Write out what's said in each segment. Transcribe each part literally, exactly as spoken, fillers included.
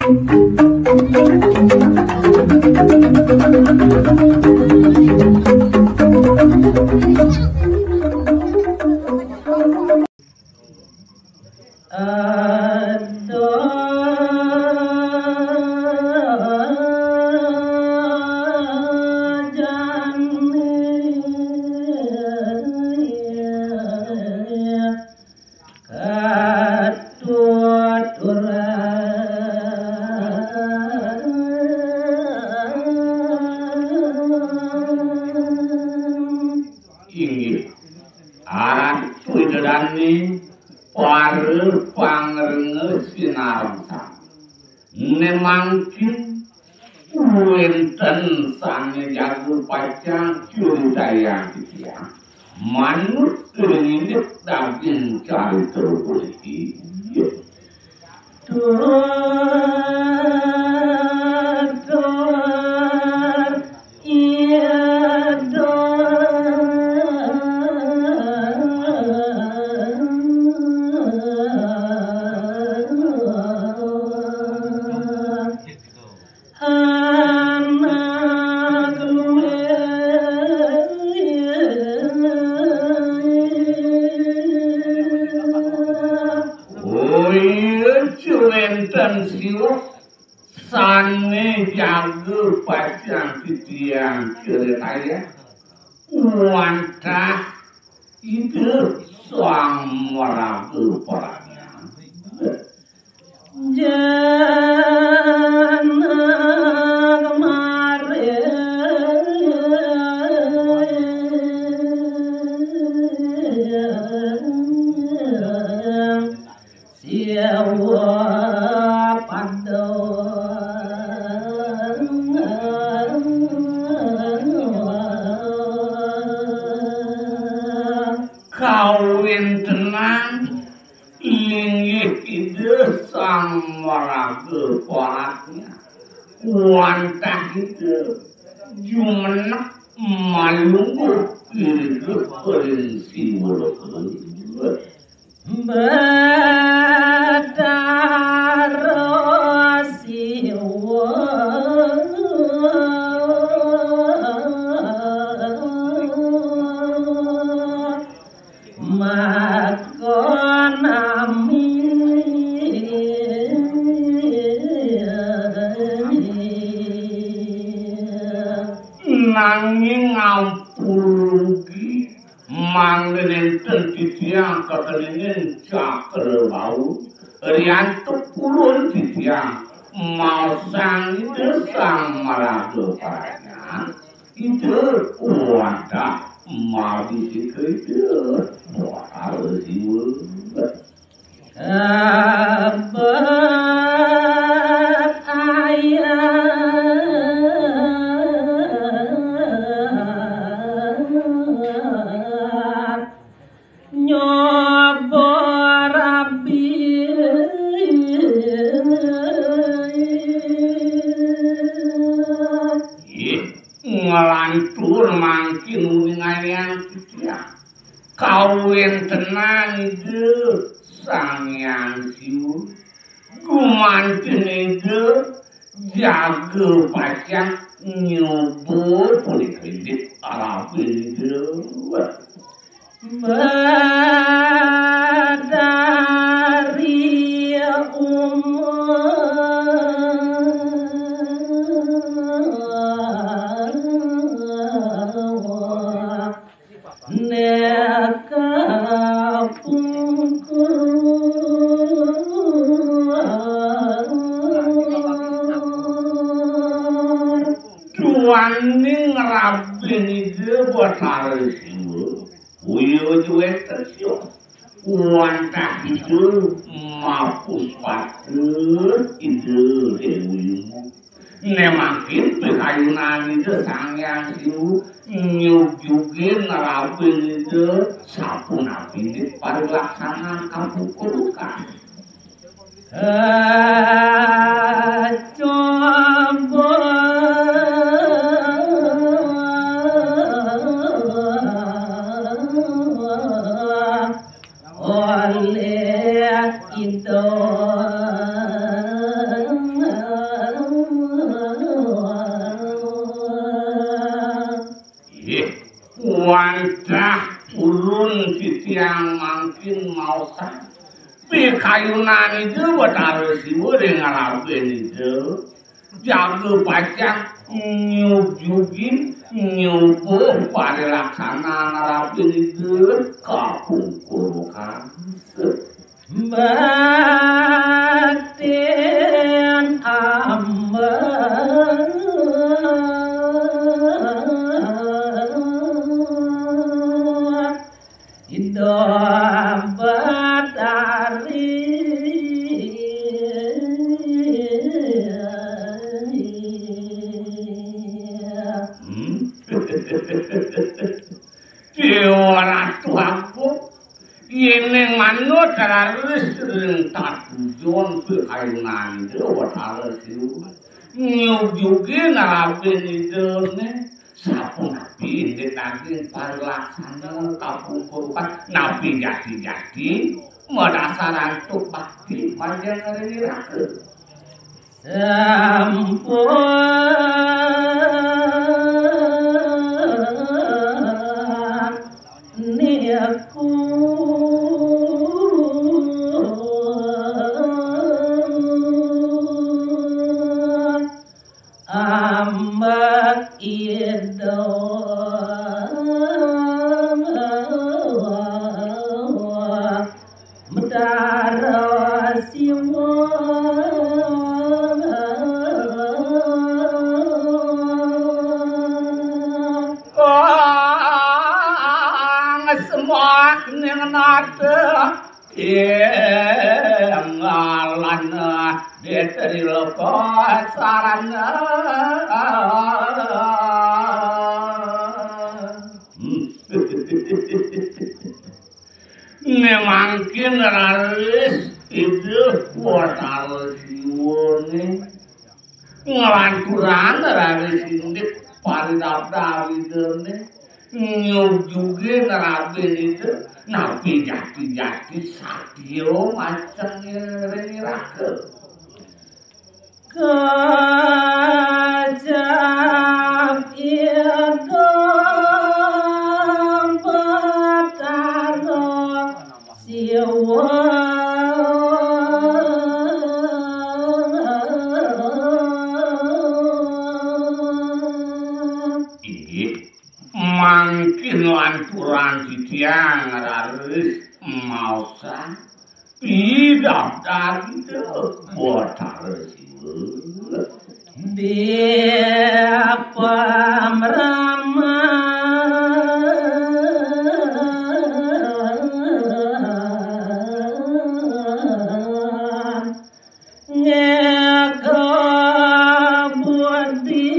Inggih, Ratu Ida Dané para pangrenges sinareng sami. Né mangkin wénten sané jago pacang curitayang titiang manut ring indik daging carita puniki. Oh iya, cuwénten siwuh sané jaga pacang titiang critayang. Wantah Ida Sang Maraga Paranyang. Jana kemarin Siwa pada kawéntenan linggih Ida Sang Maraga Paranyang. Wantah Ida jumeneng malungguh irika ring Siwa Loka. Betara Siwa maka nami. Nanging ampun rugi, mangda nénten titiang kakeningin cakra wau, riantuk purun titiang maosang Ida Sang Maraga Paranyang. Ida, wadah, mabisika Ida, Batara Siwa. Abet ayat nyoba rabi. Ih, nglantur mangkin uningayang titiang. Kawéntenan Ida Sang Hyang Siwa, gumanten Ida jaga pacang nyoba punika indik arabin Ida. Badari umur neka pungkur. Duaning ngrabin Ida Batara Siwa, uya juwéten siwa. Wantah Ida mapus patut Ida Déwi Uma. Né mangkin pikayunan Ida Sang Hyang Siwa nyugjugin ngrabin Ida sapunapi parilaksanan kapungkurukan. Coba oleh Ida. Kayunan Ida Batara Siwa ring ngrabin Ida. Jaga pacang nyujugi, nyubuh parilaksana ngrabin Ida kapungkur kangse. Baktin ambek Ida Batari. Hmm? Déwa Ratu Agung, yéning manut raris ring tatujon pikayunan Ida Batara Siwa, nyujugi ngrabin Idané, sapunapi indik daging parilaksana kapungkuran, napi jati-jati madasar antuk bakti majeng ring iraga. Sampun niku ambek Ida Batara Siwa. Kang semak ning nata ing ngalana di triloka sarana. Hmm. Né mangkin raris Ida Batara Siwané nglanturang raris indik paridabdab Idané, nyujugi ngrabin Ida, napi jati-jati satia majeng ring iraga. Kecap Ida Batara Siwa. Inggih, mangkin lanturang titiang raris maosang pidabdab Ida Batara Siwa. Di pamraman ngeka budi.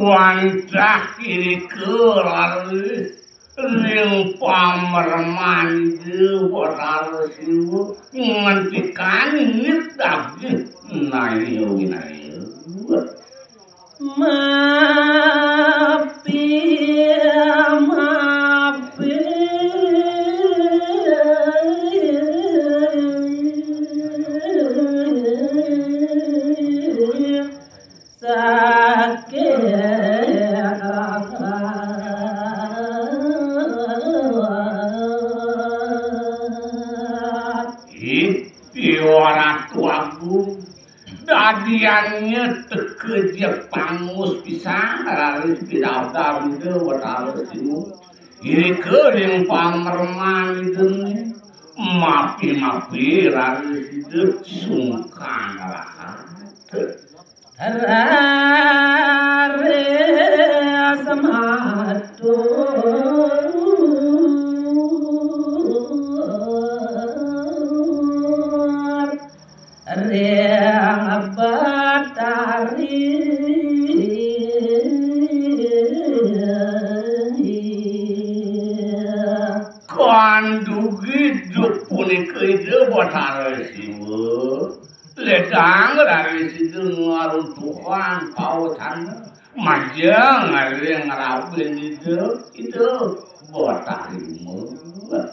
Wantah irika raris ring pamraman Ida Batara Siwa ngentikan indik daging naya winaya. Mapi, mapi. Sakit. Ih, Déwa Ratu Agung, dadiannya teka jeg pangus pisan raris pidabdab Ida Batara Siwa. Irika ring pamraman Ida, mapi-mapi raris Ida sungkan rahat. Raris matur ring Batari. Kandugi duk punika Ida Batara Siwa. Ledang raris Ida ngaruntuhang paosan. Majeng ring ngrabin Ida, Ida Batari Uma.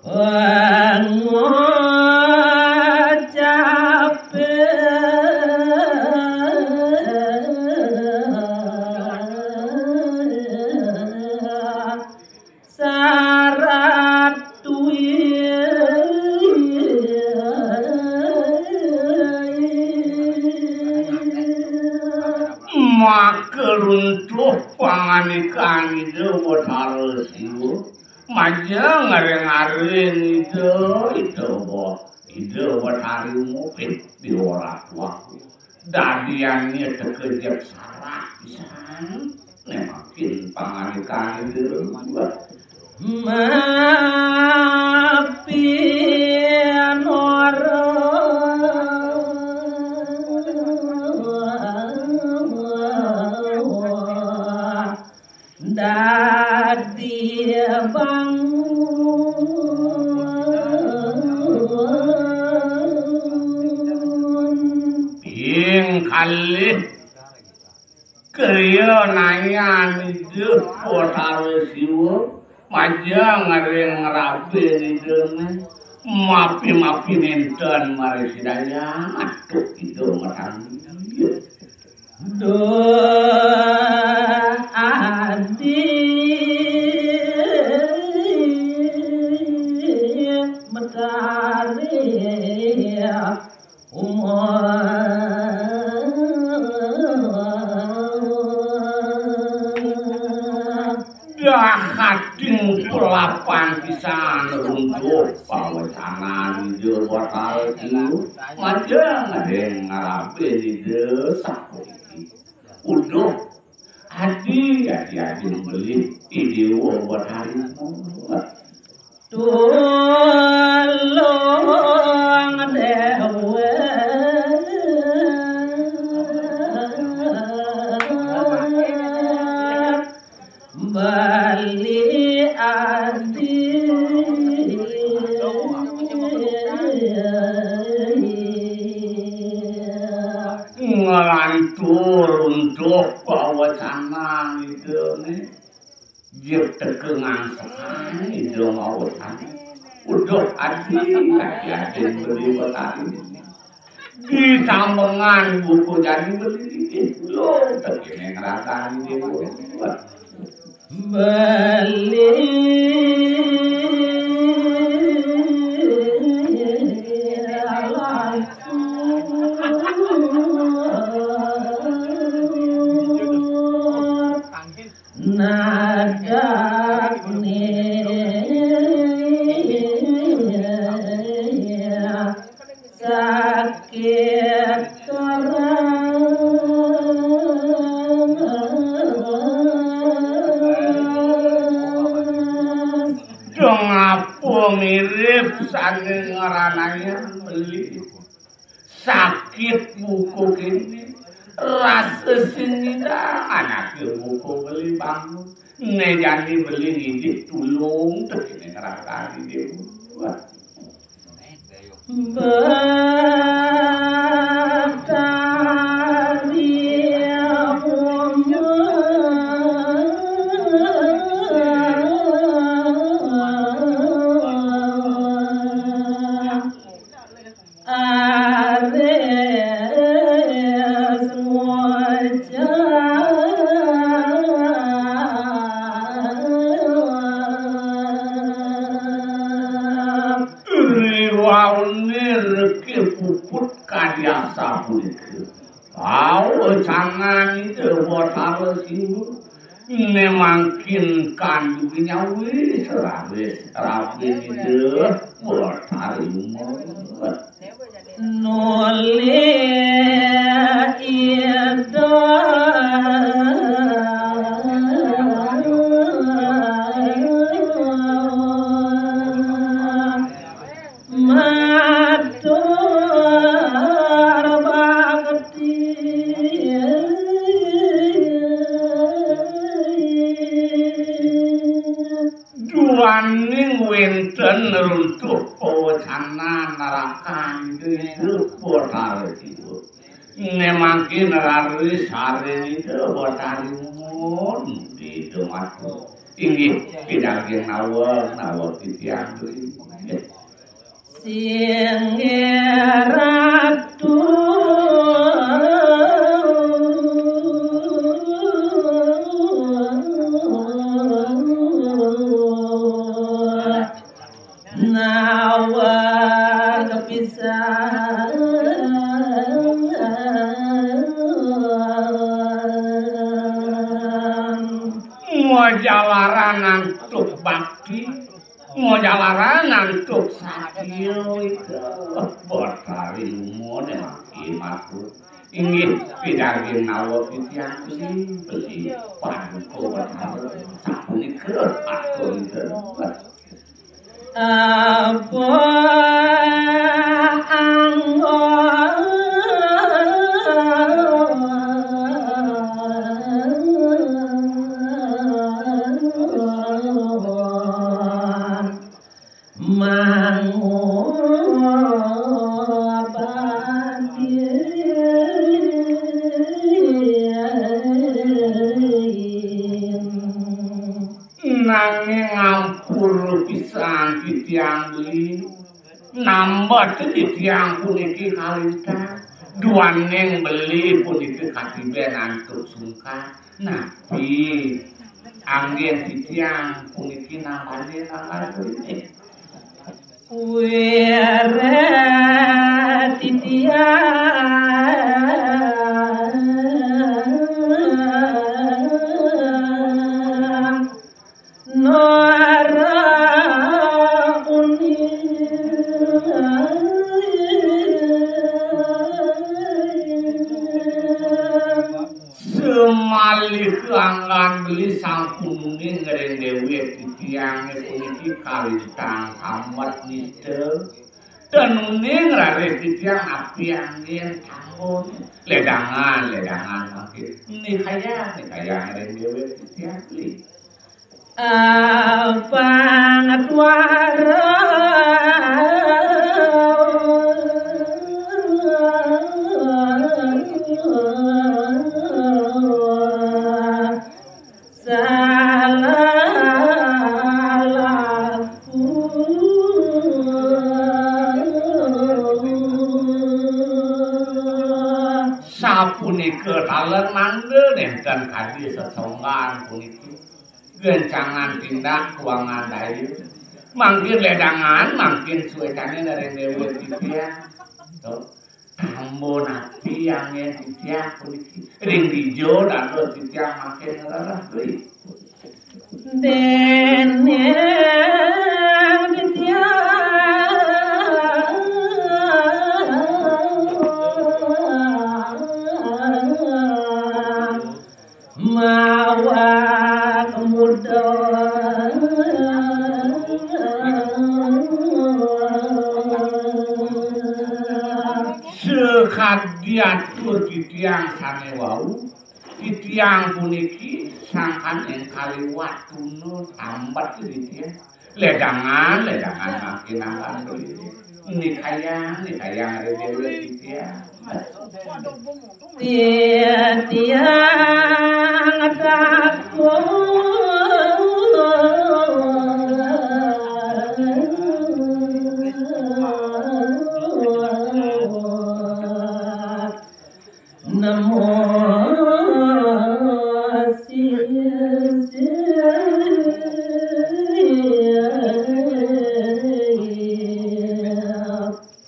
Pangucapin. Ngareng-ngareng Ida, Ida Wa-, Ida Watari Mupit diora tuaku. Dadiannya tekejep sarak pisan. Nemakin panganikan Ida. Mapi nora dadi bangun. Ing kalih kriya nayan Ida Batara Siwa, majeng ring ngrabe Idane. Mapi-mapi nenten marisi daya, aduh Ida matanggi. Duh adi Betari umur. Dahating pelapan pisan runtuh pawecanan Ida Batara Siwa. Majeng ring ngrabe Ida sapuniki. Uduh, adi, adi, adi beli Ida Batara. Tulung dewe beli adi. Nglantur untuk pawecanan Idane. Jep teka ngangsekan Ida mawetan. Uduh adi, adi, adi beli Batari. Ditambengan buku jani beli. Lo tekene ngrasani dewa. Beli langsung. Nadak ni sakit keras. Dong apa mirip saking ngeranaya beli. Sakit buku kene. Rasa sing ngidangan ake buku beli bangun. Ne jani beli ngidih tulung tekene ngrasani dewa. Batari umur. Ares wajah. Riwaune reke puput kadi asapunika. Pawecanan Ida Batara Siwa. Ne mangkin kandugi nyawis rawis rabin Ida Batari Umur. Nolih Ida matur bakti. Duaning wenten runtuh pawecanan narakan Ida Batara Siwa. Ne mangkin raris sareng Ida Batari Umur. Ida matur. Inggih, pidaging naweg, naweg titiang. Inggih. Singgih Ratu. Naweg pisan. Majalaran antuk bakti. Ngojalaran antuk sakieu itu. Betari umur yang makin aku. Inggih, pidaging nawa titiang beli, beli paduka Betara sapunika atur itu. Apa anggon mangobatin. Nanging ampura pisan titiang beli. Nambet titiang puniki kalintang. Duaning beli puniki katiben antuk sungkan. Napi anggen titiang puniki nambane nambet beli. Wiréh titiang nara uning. Semalih anggan beli sampun uning ring déwék titiangé puniki kalintang tambet nista. Tan uning raris titiang napi anggén tambet. Ledangan, ledangan mangkin. Nikayang, nikayang ring déwék titiang beli. Apang tuara salah laku. Sapunika taler mangda nénten kadi sesonggan puniki. Gencangan tindak kuangan daya. Mangkin ledangan, mangkin suécané ring déwék titiang. Tuh. Tambun ati anggén titiang puniki. Ring dija dados titiang mangkin ngrereh beli. Déning titiang mawak muda. Sakadi atur titiang sané wau, titiang puniki sangkan engkaliwat tuna tambet titiang. Ledangan, ledangan makin angkan beli. Nikayang, nikayang ring déwék titiang. Titiang takut nemu sisih.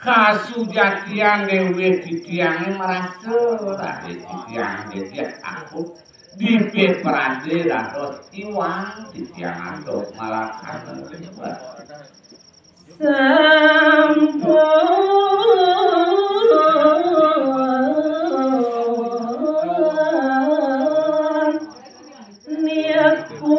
Kasujatian déwék titiangé marasa raris titiang dédé takut. Dipit pradé dados iwang titiang antuk malaksana. Sampun niku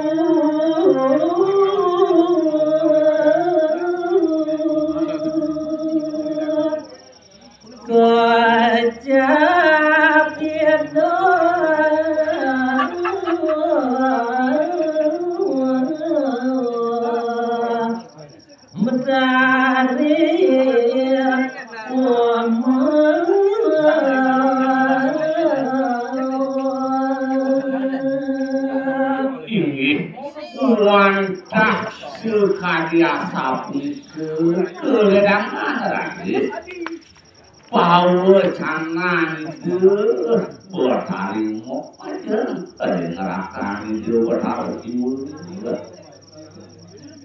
kocap ida. Medari wama. Inggih, wantah sakadi asapunika kaledangan raris. Pawecanan itu bertarimo aja. Ada ngerakan itu bertarimo.